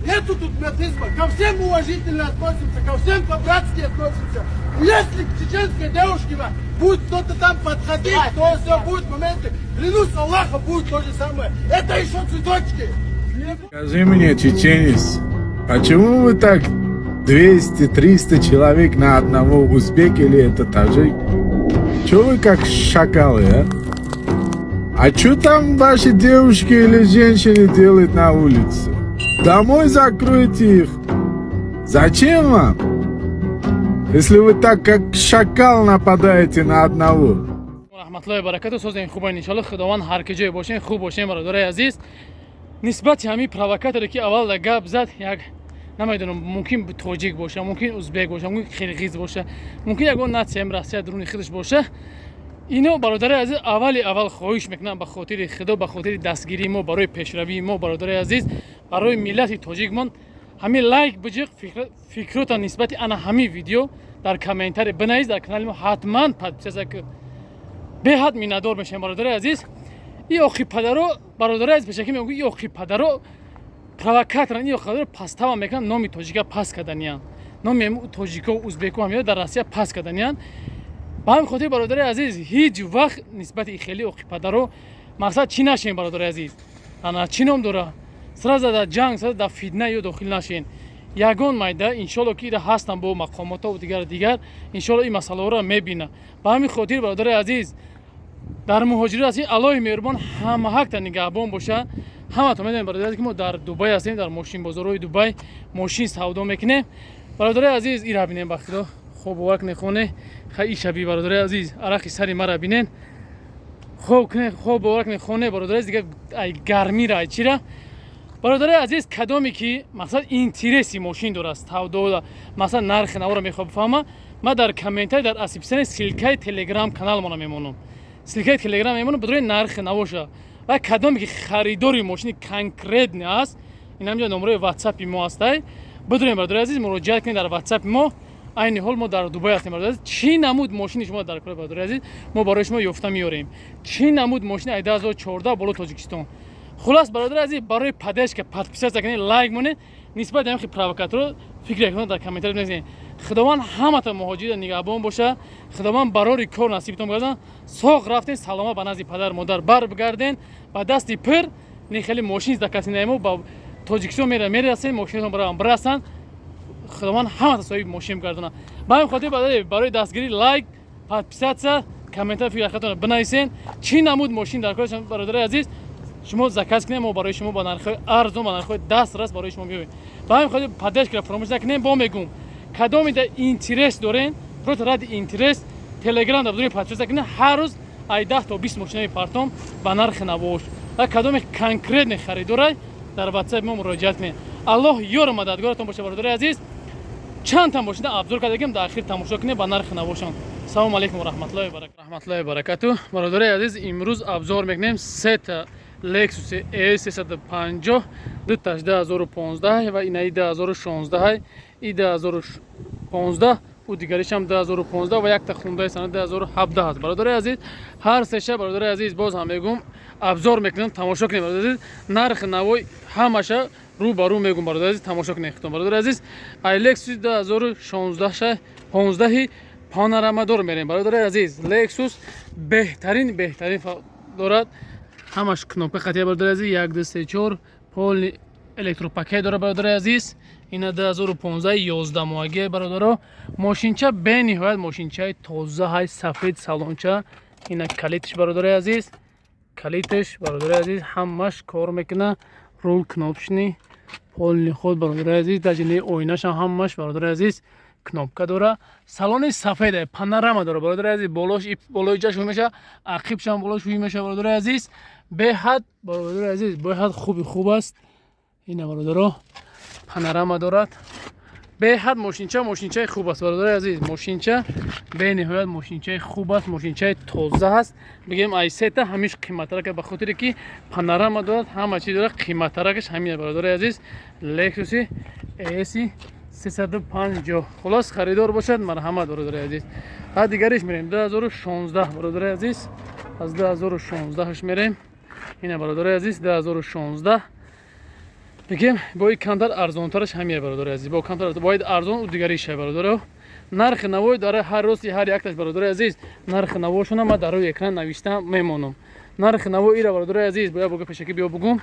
Нету тут нацизма. Ко всем уважительно относимся, ко всем по-братски относимся. Если к чеченской девушке будет кто-то там подходить, то все будет моменты. Клянусь Аллаха, будет то же самое. Это еще цветочки. Скажи мне, чеченец, почему вы так 200-300 человек на одного узбека или это таджик? Чё вы как шакалы, а? А что там ваши девушки или женщины делают на улице? Домой закройте их. Зачем вам? Если вы так как шакал нападаете на одного. Раҳматуллоҳи баракату. Созен, хубайн, иншалло. Худованд ҳар ки ҷое бошен, хуб бошен. Бародарои азиз, нисбати ҳамин провокаторе, ки аввал да гап зад, як намедонам, мумкин тоҷик боша, мумкин узбек боша, мумкин қирғиз боша, мумкин ягон нация Россия дуруни худаш боша. Ино, бародарои азиз, аввали аввал хоҳиш мекунам, ба хотири Худо, ба хотири дастгирии мо, барои пешравии мо, бародарои азиз, барои миллати тоҷикмон, ҳамин лайк биҷиқ, фикрота нисбати ана ҳамин видео дар комментарий бинавис, дар канали мо ҳатман подписаться. Беҳад миннатдор мешавем, бародарои азиз. И охи падаро, бародарои азиз, пешакӣ мегӯ, и охи падаро провокаторан, и охи падаро пастава мекунанд, номи тоҷика паст карданиянд, номи тоҷико, узбеко ҳам дар Россия паст карданиянд. Ба ҳамин хотир, бародарои азиз, ҳеҷ вақт нисбати и хели охи падаро мақсад чӣ нашем, бародарои азиз. Ана чӣ ном дора, сразу дар ҷанг, сразу дар фитна ё дохил нашен. Ягон майда, иншолло, ки ира ҳастанд бо мақомотову дигар дигар, иншолло, ин масъалаҳоро мебина. Ба ҳамин хотир, бародарои азиз, дар муҳоҷират ҳастем, Аллоҳи меҳрубон ҳамаҳакта нигаҳбон боша. Ҳаматон медонем, бародари, ки мо дар Дубай ҳастем, дар мошинбозорҳои Дубай мошин савдо мекунем. Бародарои азиз, ира бинем, ба Худо, хоб бовар кунед, хоне хай ишаби, бародарои азиз, арақи сари мара бинен, хоб кунед, хоб бовар кунед, хоне, бародарои азиз, дига ай гармира, ай чира. Бародарои азиз, кадоме ки мақсад интереси мошин дорад, савдо, мақсад нархи наворо мехоҳ бифаҳма, ман дар комментарий, дар описание ссылкаи Телеграм каналмона мемонам, ссылкаи Телеграм мемонам, бидрои нархи навоша. Ва кадоме ки харидори мошини конкретный аст, ин ҳамҷа номерои Ватсапи мо ҳастай, бидроем, бародари азиз, муроҷиат кунед дар Ватсапи мо. Айни ҳол мо дар Дубай ҳастем, бародари азиз. Чӣ намуд мошини шумо дар кор, бародари азиз, мо барои шумо ёфта меорем. Чӣ намуд мошини, ай 2014 боло, Тоҷикистон. Хулас, бародари азиз, барои поддержка подписаться кунед, лайк монед. Нисбати ҳамин провокаторо фикре кунед, дар комментарий бинависед. Худованд ҳамата муҳоҷира нигаҳбон боша, Худованд барори кор насибтон гардон. Соғ рафтен, салома ба назди падар модар бар бигарден, ба дасти пир не хеле мошин закасинаемо ба Тоҷикистон мера мерасен, мошинатон бароям бирасанд. Худованд ҳамата соҳиби мошин бигардонад. Ба ҳамин хотир, барои дастгирӣ лайк, подписаться, комментарий, фикр бинависен. Чӣ намуд мошин дар кор, бародари азиз, шумо заказ кунем, мо барои шумо ба нархҳои арзон, ба нархҳои дастрас барои шумо меоем. Ба ҳамин хотир поддержкаро фаромӯш накунем. Бо мегӯм, кадоме да интерес дорен, просто ради интерес, Телеграм дар бидуни подписка кунед, ҳар рӯз ай 10 то 20 мошинаи партом ба нархи навош. Ва кадоме конкретный харидорай, дар Ватсапи мо муроҷиат кунед. Аллоҳ ёру мададгоратон боша, бародари азиз. Чанд та мошина обзор кардагим, дар ахир тамошо кунед ба нархи навошон. Салому алейкум раҳматуллоҳи баракату. Бародари азиз, имрӯз обзор мекунем сета Lexus ES 350, дуташ 2015 ва инаи 2016, и 2015, ӯ дигаришам 2015 ва якта Хундаи сана 2017 аст. Бародари азиз, ҳар сеша, бародари азиз, боз ҳам мегӯм, обзор мекунем, тамошо кунем, бародари азиз. Нархи навои ҳамаша рӯ ба рӯ мегӯм, бародари азиз, тамошо кунем хитон. Бародари азиз, ай Lexus 2016 15 панорамадор мерем. Бародари азиз, Lexus беҳтарин, беҳтарин дорад, ҳамаш кнопка қатия, бародари азиз, 1, 2, 3, 4, полный электропакет дорад, бародари азиз. Ина 2015, 11 моҳагия, бародаро. Мошинча бениҳоят мошинчаи тоза ҳай, сафед салонча. Ина калитш, бародари азиз, калитш, бародари азиз, ҳамаш кор мекуна, руль кнопочный, полный ход, бародари азиз, даже не оинашам ҳамаш, бародари азиз, кнопка дора. Салони сафеде, панорама дора, бародари азиз, болош, болои ҷаш ҳуй меша, ақибшам болош ҳуй меша, бародари азиз. Беҳад, бародари азиз, беҳад хуби хуб аст. Ина, бародаро, панорама дорад. Беҳад мошинча мошинчаи хуб аст, бародари азиз. Мошинча бениҳоят мошинчаи хуб аст, мошинчаи тоза аст. Бигем, ай сета ҳамиш қиматтарак, ба хотире ки панорама дорад, ҳама чи дорад, қиматтаракаш ҳамин, бародари азиз, Lexus ES 350. Хулос, харидор бошад, марҳамат, бародари азиз. Ва дигариш мерем 2016, бародари азиз, аз 2016 мерем. Ина, бародари азиз, 2016. Бигем, бо и камтар арзонтараш ҳамия, бародари азиз. Бо камтар бояд арзон у дигари шай, бародаро. Нархи навои дар ҳар рости ҳар якташ, бародари азиз, нархи навошона ма дар рӯи экран навишта мемонам. Нархи наво ира, бародари азиз, бояд бога пешакӣ биё бугум,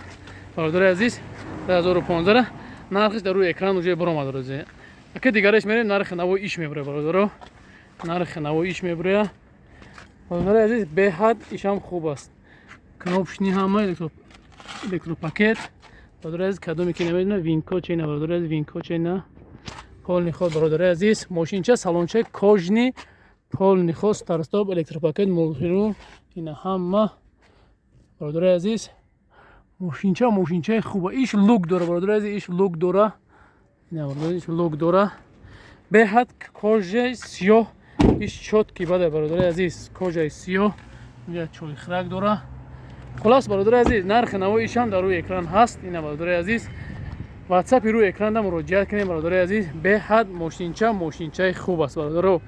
бародари азиз, 2015 нархиш дар рӯи экран уже баромад. Розе ака дигараш мерем, нархи наво иш мебура, бародаро, нархи наво иш мебура, бародари азиз. Беҳад ишам хуб аст, кнопочный, ҳама электропакет, бародари азиз. Кадоме ки намедона, VIN-код чена, бародари азиз, VIN-код чена, полный ход, бародари азиз. Мошинча салончаи кожаный, полный ход, старт-стоп, электропакет, мультируль, ина ҳама, бародари азиз. Мошинча мошинчаи хуба. Иш люк дора, бародари азиз, иш люк дора, ина, бародари, иш люк дора. Беҳад кожаи сиёҳ, иш чёткий бада, бародари азиз, кожаи сиёҳ, чойхрак дора. Хулас, бародари азиз, нархи навоишам дар рӯи экран ҳаст. Ина, бародари азиз, ватсапи рӯи экранда муроҷиат кунем, бародари азиз. Беҳад мошинча мошинчаи хуб аст, бародаро,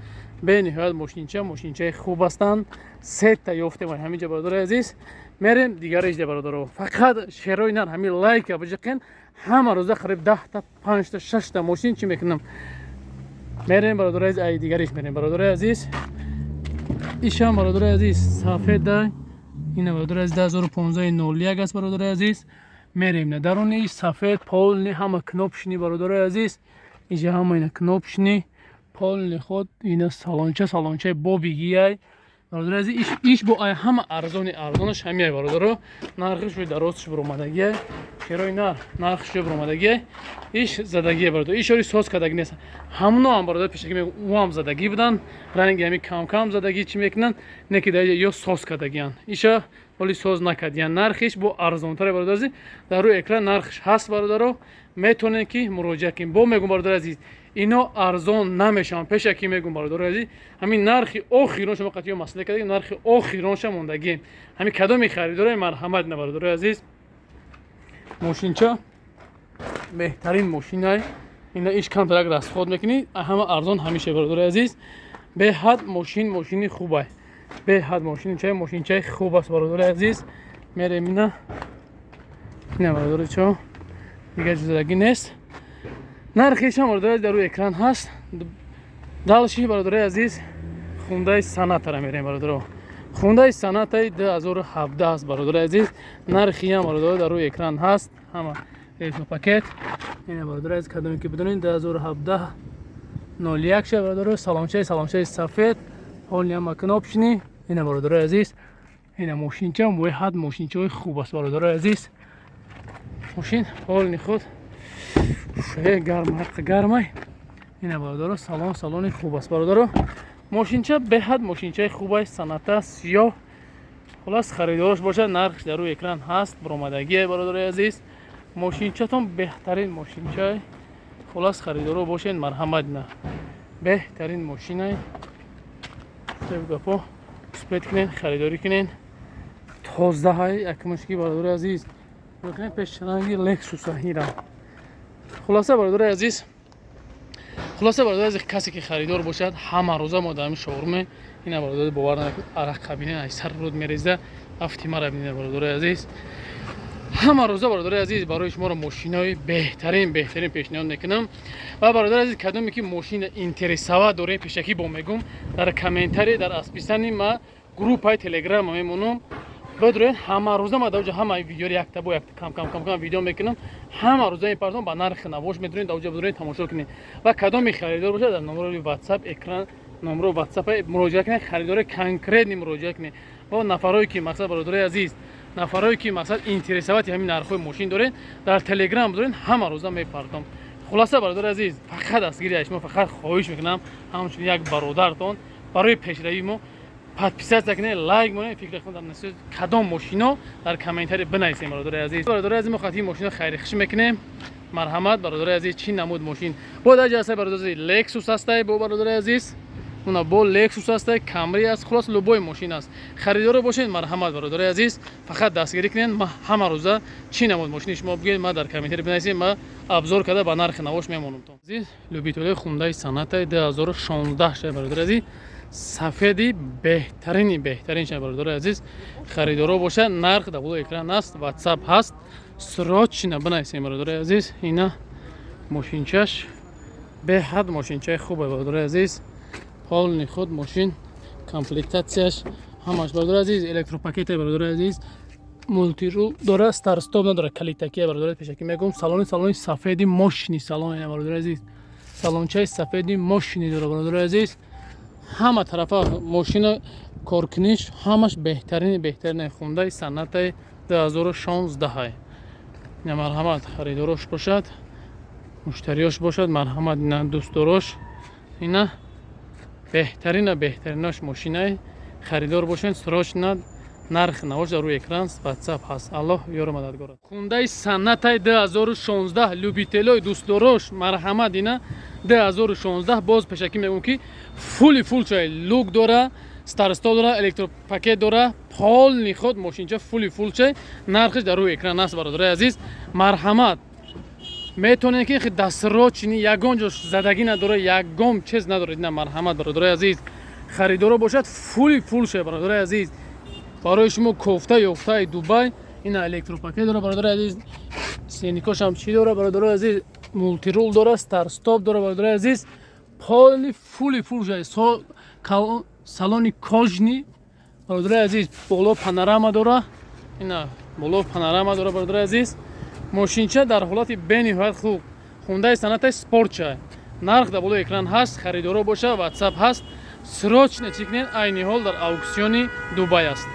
бениҳоят мошинча мошинчаи хуб ҳастанд. Сета ёфтем ҳаминҷа, бародари азиз. Мерем дигарижда, бародаро. Фақат шерои нар ҳамин лайка биҷиқен. Ҳама рӯза қариб 10-та, панҷта, шашта мошин чӣ мекунам. Мерем, бародари азиз, ай дигариш мерем, бародари азиз. Ишам, бародари азиз, сафеда. Ина, бародари азиз, 2015 01 аст, бародари азиз. Мерем на даруни сафед, полный, ҳама кнопочный, бародари азиз. Иҷа ҳама ина кнопочный, полный ход. Ина салонча салончаи бобигияй, бародари азиз. Иш бо ай ҳама арзони арзонаш ҳамияй, бародаро. Нархиш рӯи дарозш буромадагияй, шерои нар нархиш рӯи буромадагияй. Иш задагие, бародар, иш ори соз кардагӣ нест. Ҳамуно ҳам, бародар, пешакӣ ӯ ҳам задагӣ буданд, ранги ҳами камкам задагӣ чӣ мекунанд, не ки дар ё соз кардагиянд. Иша ҳоли соз накардиянд. Нархиш бо арзонтаре, бародар азиз. Дар рӯи экран нархиш ҳаст, бародаро, метавонед ки муроҷиат кунед. Бо мегӯм, бародари азиз, ино арзон намешаванд. Пешакӣ мегӯм, бародари азиз, ҳамин нархи охирон шумо қатъиё масъала кардагим, нархи охиронша мондагием. Ҳамин кадоми харидорои, марҳамат на, бародари азиз. Мошинча беҳтарин мошинай. Ина иш камтарак расход мекунӣ, ҳама арзон ҳамеша, бародари азиз. Беҳад мошин мошини хубай, беҳад мошинчаи мошинчаи хуб аст, бародари азиз. Мерем ина. Ина, бародари, чо дигар ҷузадагӣ нест. Нархишам, бародари, дар рӯи экран ҳаст. Дальше, бародари азиз, Хундаи Сонатара мерем, бародаро. Хундаи Сонатаи 2017 аст, бародари азиз. Нархиам, бародаро, дар рӯи экран ҳаст, ҳама пакет. Ина, бародари азиз, кадоме ки бидонед, 2017 01 ша, бародаро. Салончаи сафед, полный, ҳама кнопочный. Ина, бародарои азиз, ина мошинча беҳад мошинчаҳои хуб аст, бародарои азиз. Мошин полный ход, гарм, ҳаққа гармай. Ина, бародаро, салон салони хуб аст, бародаро. Мошинча беҳад мошинчаи хуб аст, Соната сиёҳ. Хулас, харидорош бошад, нархш дар рӯи экран ҳаст, баромадагие, бародарои азиз. Мошинчатон беҳтарин мошинчай. Хулас, харидоро бошед, марҳамат на, беҳтарин мошинай. Гапо успеть кунен, харидорӣ кунен, тоздаҳай якмушки, бародари азиз. Пешранги Лексуса ҳирам. Хулоса, бародари азиз, хулоса, бародари азиз, касе ки харидор бошад, ҳама рӯза мо дар ҳамин шоуруме. Ина, бародари, бовар намекунед, арақ кабина ай сар руд мереза. Афти мара бинед, бародари азиз. Ҳама рӯза, бародари азиз, барои шуморо мошинои беҳтарин беҳтарин пешниҳод мекунам. Ва, бародари азиз, кадоме ки мошина интересовать дорем, пешакӣ бо мегум, дар комментарий, дар описании ма группаи телеграма мемонам, бидуред. Ҳама рӯза ма даоҷа ҳама видеоро якта бо якта, кам кам кам кам видео мекунам, ҳама рӯза мепартом ба нархи навош. Метавонед даоҷа бидуред, тамошо кунед. Ва кадоме харидор бошад, дар номерои ватсап экран, номерои ватсап муроҷиат кунед, харидори конкретный муроҷиат кунед. Ва нафарое ки мақсад, бародарои азиз, нафарое ки мақсад интересовать ҳамин нархҳои мошин доред, дар телеграм бидоред, ҳама рӯза мепартом. Хулоса, бародари азиз, фақат дастгири аз шумо фақат хоҳиш мекунам, ҳамчун як бародартон, барои пешравии мо подписаться кунед, лайк монед, фикри худ дар насиҳат кадом мошино дар комментарий бинависем, бародари азиз. Бародари азиз, мо хати мошино хайрихиш мекунем. Марҳамат, бародари азиз, чӣ намуд мошин бо дар ҷаласаи, бародари азиз, Лексус ҳастай бо, бародари азиз, уна бо Лексус ҳастай, Камри аст, хулос, любой мошин аст. Харидоро бошед, марҳамат, бародари азиз, фақат дастгирӣ кунед. Ма ҳама рӯза чӣ намуд мошини шумо бигӯед, ма дар комментарий бинависем, ма обзор карда ба нархи навош мемонам. Азиз любителои Хундаи Соната 2016 шай, бародари азиз, сафеди беҳтарини беҳтарин шай, бародари азиз. Харидоро бошад, нарх дар болои экран аст, ватсап ҳаст. Срочно бинависем, бародарои азиз. Ина мошинчаш беҳад мошинчаи хубе, бародарои азиз. Полный худ мошин, комплектатсияш ҳамаш, бародарои азиз, электропакете, бародарои азиз, мультирул дора, старт-стоп надора, калитакия, бародарои, пешакӣ мегӯм. Салони сафеди мошини салон, бародарои азиз, салончаи сафеди мошини дора, бародарои азиз. Ҳама тарафа мошина коркуниш ҳамаш беҳтарини беҳтарини. Хундаи Сонатай 2016. Ина, марҳамат, харидорош бошад, муштариёш бошад, марҳамат, ина дӯстдорош, ина беҳтарина беҳтаринош мошинай. Харидор бошед, срочно, нарх навош дар рӯи экран, Ватсап ҳаст. Аллоҳ ёру мададгор. Хундаи Сонатай 2016, любителои, дӯстдорош, марҳамат. Ина 2016. Боз пешакӣ мегӯм, ки фулли фул чай, люк дора, старт-стоп дора, электропакет дора, полный худ мошинча фулли фул чай. Нархш дар рӯи экран аст, бародарои азиз, марҳамат. Метавонед ки дастрочни, ягон ҷо задагӣ надора, ягон чиз надорад. Ина, марҳамат, бародарои азиз, харидоро бошад, фулли фул шай, бародарои азиз, барои шумо кофта ёфтаи Дубай. Ина электропакет дора, бародарои азиз, сеникошам чӣ дора, бародарои азиз, мультирул дора, старт-стоп дора, бародарои азиз, полный фулли фул шай. Салони кожаный, бародарои азиз, боло панорама дора, ина боло панорама дора, бародарои азиз. Мошинча дар ҳолати бениҳоят хуб. Хундаи Сонатай спортча. Нарх дар болои экран ҳаст. Харидоро боша, Ватсап ҳаст, срочно чӣ кунед. Айни ҳол дар ауксиони Дубай аст.